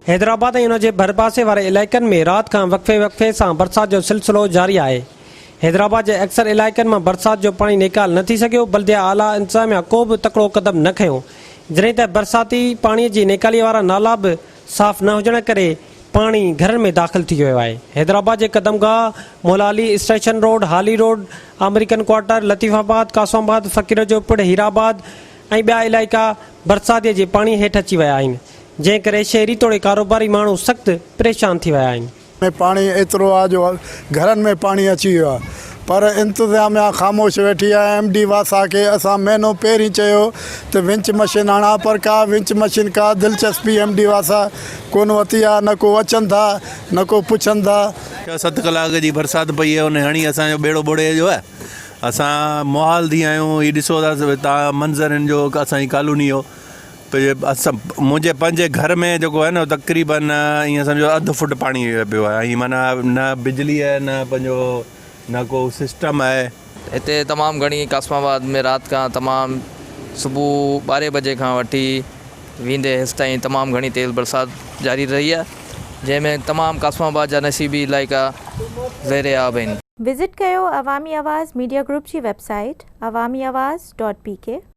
حيدرآباد ۽ ان جي ڀرپاسي واري علائقن ۾ رات کان وقفي وقفي سان برسات جو سلسلو جاري آهي. حيدرآباد جي اڪثر علائقن مان برسات جو پاڻي نيڪال نه ٿي سگهيو، بلديه اعليٰ انتظاميا ڪو به تڪڙو قدم نه کنيو، جڏهن ته برساتي پاڻي جي نيڪالي وارا نالا به صاف نه هجڻ ڪري پاڻي گهرن ۾ داخل ٿي ويو آهي. حيدرآباد جي قدم گاهه، Maula Ali, station road, Hali road, American quarter, Latifabad, Qasim Abad, Faqir جو پڙ، هيرآباد ۽ ٻيا علائقا برساتي جي پاڻي هيٺ اچي ويا آهن. جنهن ڪري شهري توڙي ڪاروباري ماڻهو سخت پريشان ٿي ويا آهن. ۾ پاڻي ايترو آهي جو گهرن ۾ پاڻي اچي ويو آهي پر انتظاميا خاموش ويٺي آهي ايم ڊي واسا کي اسان مهينو پهرين چيو ته ونچ مشين آڻا پر ڪا ونچ مشين ڪا دلچسپي ايم ڊي واسا ڪونه ورتي آهي نه ڪو اچن ٿا نه ڪو پڇن ٿا. ڇهه ست ڪلاڪ جي برسات پئي آهي ان هڻي اسان جو ٻيڙو ٻوڙي ويو آهي اسان محال ٿي ويا آهيون هي ڏسو ٿا تان منظر هن جو اسان جي ڪالوني جو منهنجي پنهنجي گهر ۾ جيڪو آهي نه تقريبن ائين سمجهو اڌ فٽ پاڻي پيو آهي ۽ معنيٰ نه بجلي آهي نه پنهنجو نه ڪو سسٽم آهي. هتي تمام گهڻي قاسم آباد ۾ رات کان تمام صبح ٻارهين بجي کان وٺي ويندي هيستائين تمام گهڻي تيز برسات جاري رهي آهي جنهن ۾ تمام قاسم آباد جا نصيبي علائقا زير آب آهن. وزٽ ڪيو عوامي آواز ميڊيا گروپ جي website Awami Awaz dot P K.